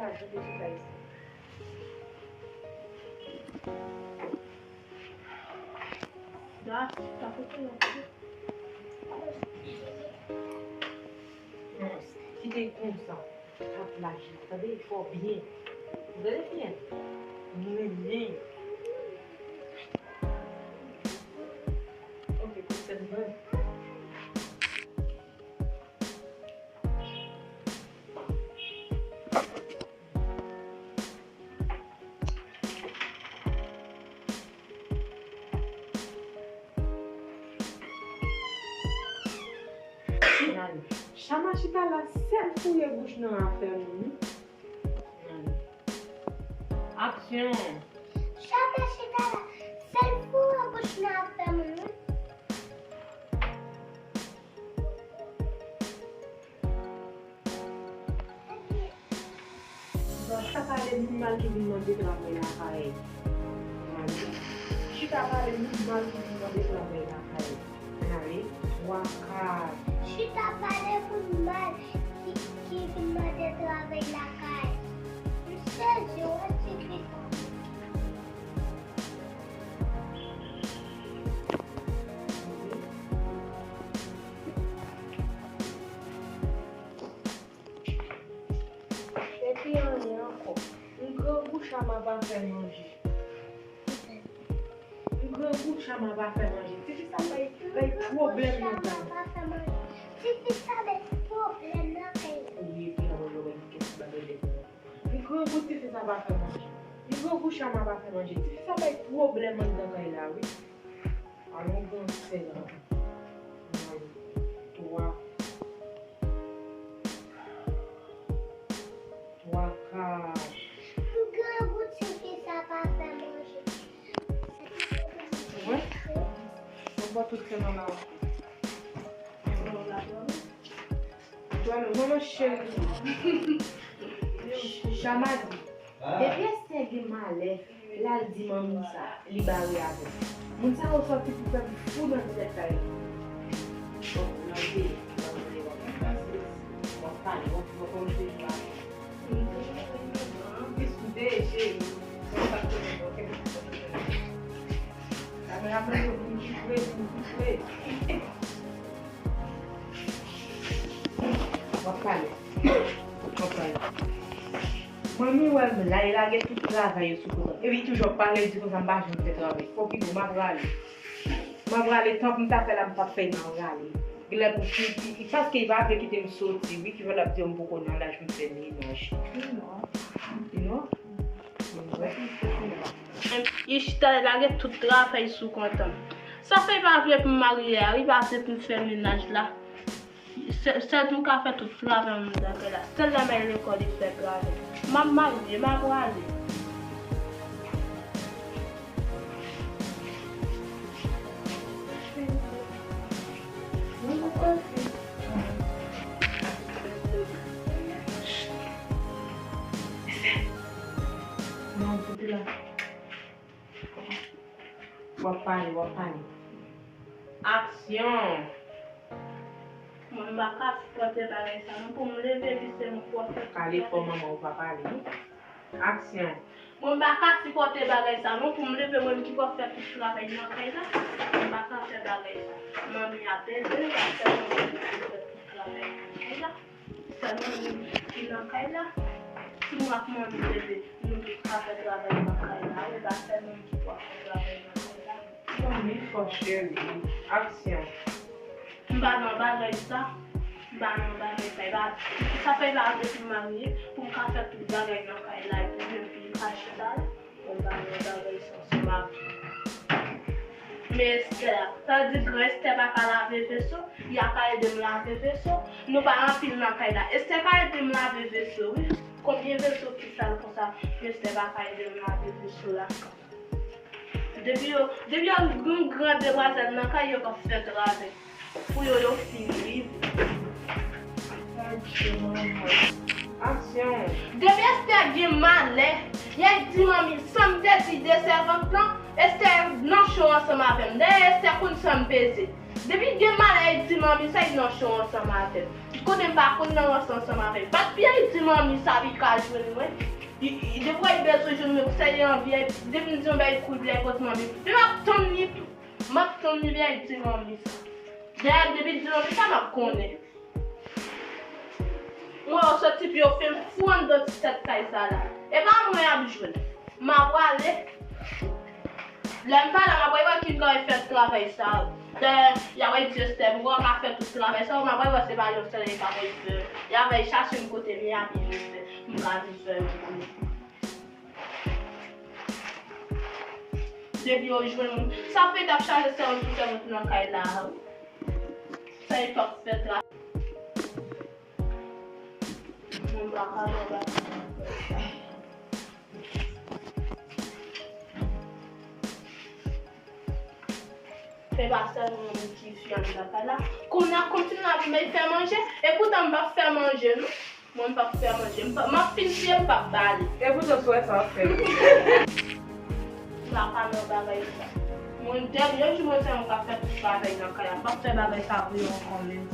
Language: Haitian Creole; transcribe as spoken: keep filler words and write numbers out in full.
Sa, chita isi. Da, chita kote yon kote. Non, kite konsa. Ap laj la. Tande, fò byen. Tande byen. Mwen menm. Ok, konsèn mwen. Gade, Chama chita la, sèl fouye bouch nan afè moun wi. Gade. Aksyon! Chama chita la, sèl fouye bouch nan afè moun wi. Chita pale moun mal ki vin mande travay lakay. Chita pale moun mal ki vin mande travay lakay. Gade, twa kay. Chita pale moun mal ki, ki vin mande travay lakay. M sezi, wè ti fi sa. Epi anyen ankò. M grangou, Chama pa fè manje. M grangou, Chama pa fè manje. Tifi sa bay, bay pwoblèm nan kay. Tifi sa bay pwoblèm nan kay. Wi, epi anyen yo bay kès bagay dèyè. M grangou, tifi sa pa fè manje. M grangou, Chama pa fè manje. Tifi sa bay pwoblèm anndan kay la wi. Alon gran sè la. Twa. Twa kay. Grangou, tifi sa pa fè manje. Wè. Mwen ba tout sè nan la. Twa, manman cheri. Chama di. Depi Esther gen malè, l al di manmi sa, li bare avè l. Moun sa yo sòti pou fè m fou nan tèt kay la. Bon, nan peyi, w ap pale, w ap pale, w ap pale. Diskite, cheri. Sa mwen ap mande pou m pi pre, pou m pi pre. W ap pale. W ap pale. Manmi wè m la, e lage tout travay yo sou kontan. Epi toujou ap pale, di konsa m pa janm fè travay. Fòk li bon, m ap rale. M ap rale, tank m ta fè la, m t ap fè, m ap rale. Genlè pou ki, ki, ki, paske li pa vle kite m soti, wi, ki fè l ap di m poko nan laj pou m fè menaj. Non. Non. Li chita lage tout travay sou kontan. Sa fè li pa vle pou m marye a, li pa vle pou m fè menaj la. Sèl, sèl nou ka fè tout travay anndan kay la. Sèl lè m al lekòl li fè travay. M ap marye, m ap prale. Non, kote la. W ap pale, w ap pale. Aksyon! Mwen, m pa ka sipòte bagay sa non, pou m leve, li se mwen ki wè fè tout bagay. Pale fò, manman, ou pa pale non. Aksyon! Mwen, m pa ka sipòte bagay sa non, pou m leve, mwen ki wè fè tout travay nan kay la. Mwen pa ka fè bagay sa. Manmi ap ede, ap fè manmi fè tout travay nan kay la. Sèl manmi ki nan kay la. Si mwen ak manmi leve, nou tout ka fè travay nan kay la. Wi, pa sèl manmi ki pou ap fè travay nan kay la. Manmi fò cheri. Aksyon. M pa nan bagay sa. M pa nan bagay sa. E pa, sa fè pa vle pou m marye, pou m ka fè tout bagay nan kay la, epi menm pou m ka chita. Konpani an bagay sa ansanm ak men Esther. Sa di gran Esther pa ka lave veso, y a ka ede m lave veso. Nou pa anpil nan kay la. Esther ka ede m lave veso, wi. Konbyen veso ki sal konsa, men Esther pa ka ede m lave veso la? Depi yo, depi yo gen gran demwazèl nan kay, yo p ap fè travay. Pou yo, yo fini. Aksyon. Depi Esther gen malè, y al di manmi, sa m te di de sèvant lan, Esther nan cho ansanm avè m. Dayè, Esther konn sa m peze. Depi gen malè, y di manmi sa, y nan cho ansanm avè m. Konnen m pa konn nan ranse ansanm avè l. Bat fi a, li di manmi sa, li ka jwenn mwen. Li, li, depi w wè li bezwen jwenn mwen, pou sa li anvi, depi m di yon bagay kou, li vle kot manmi. Men m ap tann li, m ap tann li, li di manmi sa. Dayè, depi l di manmi sa, m ap konnen. Mwen, yo soti pou yo fè m fou anndan ti tèt kay sa la. E pa mwen y ap jwenn. M a prale. Lè m pa la, m a prale wè ki gay fè travay sa. Dayè, y a wè di Estè, m wè ka fè tout travay sa, m a prale wè se pa yon sèl li ka fè. Y a fè chache m kote m ye, a vin fè. M ka vin fè yon kou. Depi yo jwenn mwen. Sa fè t ap chache sèl tou sèl nan kay la. Sa e p ap fèt la. Mwen pa ka nan bagay sa. Se pa sèlman mwen ki fi anndan kay la. Kounye a, kòmsi m la vin bay fè manje. Epoutan m p ap fè manje, non. Mwen m p ap fè manje. M p ap, m ap fin fye, m p ap bale. Epoutan, sou wè sa w ap fè. M pa ka nan bagay sa. Mwen, dènye jou, mwen se mwen k ap fè tout bagay nan kay la. M p ap fè bagay sa pou yo ankò menm.